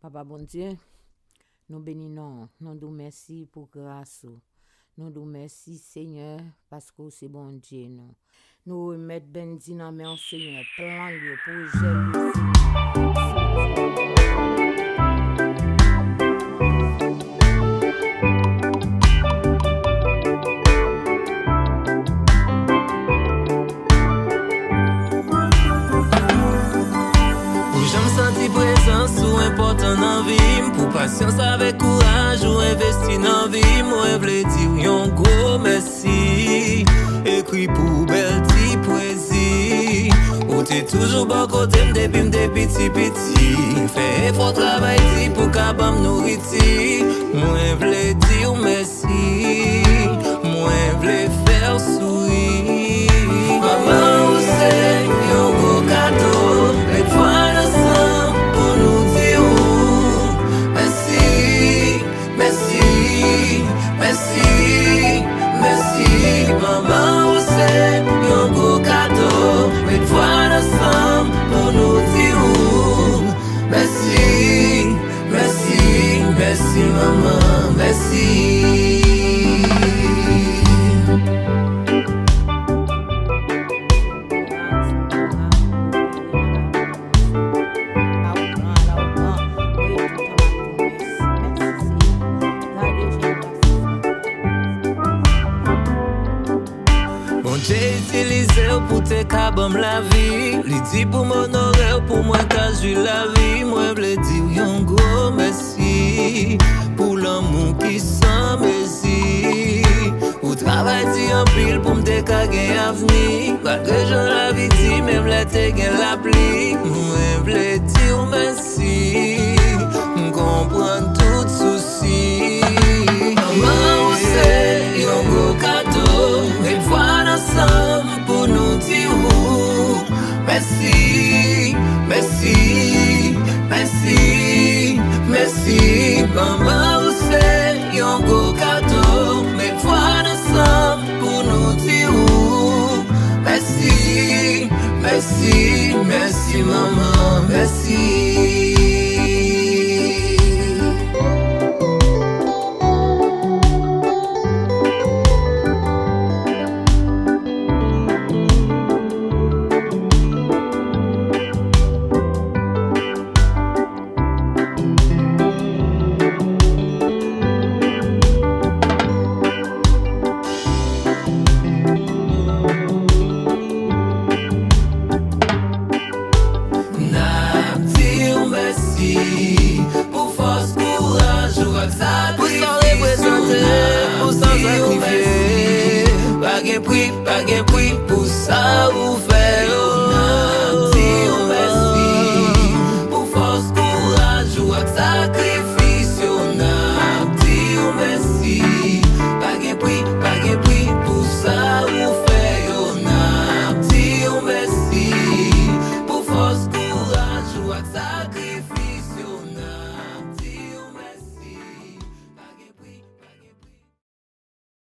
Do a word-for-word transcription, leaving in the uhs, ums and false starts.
Papa Bondye, nou beni non w, nou di w mèsi pou gras ou. Nou di w mèsi, Senyè, paske w se Bondye nou. Nou remèt Bendy nan men w, Senyè, plan l yo, pwojè l yo, Senyè. Pou jan m santi prezans ou enpòtan nan vi m, pou pasyans avèk kouraj ou envesti nan vi m, mwen vle di w yon gwo mèsi. Ekri pou bèl ti pwezi. Ou te toujou bò kote m depi m te piti piti. Fè efò travay di pou ka ban m nouriti. Mwen vle di w mèsi. Mwen vle fè w souri. Manman, ou se yon gwo kado. Met vwa n ansanm pou nou di w mèsi. Mèsi, mèsi, mèsi. Manman, ou se yon gwo kado. Met vwa n ansanm pou nou di w mèsi, mèsi, mèsi, manman, mèsi. Bondye itilize w pou te ka ban m lavi. Li di pou m onore w, pou mwen ka jwi lavi. Mwen vle di w yon gwo mèsi pou lanmou ki san mezi. Ou travay di anpil pou m te ka gen avni. Malgre jan lavi di, menm lè te gen lapli, mwen vle di w mèsi. M konprann tout sousi. Manman, ou se yon gwo kado. Met vwa n ansanm pou nou di w mèsi, mèsi, mèsi, mèsi. Manman, ou se yon gwo kado. Met vwa n ansanm pou nou di w mèsi, mèsi, mèsi, manman, mèsi. N ap di w mèsi pou fòs, kouraj ou ak sakrifis ou. N ap di w mèsi. Pa gen pri, pa gen pri pou sa ou fè yo. N ap di w mèsi pou fòs, kouraj ou ak sakrifis.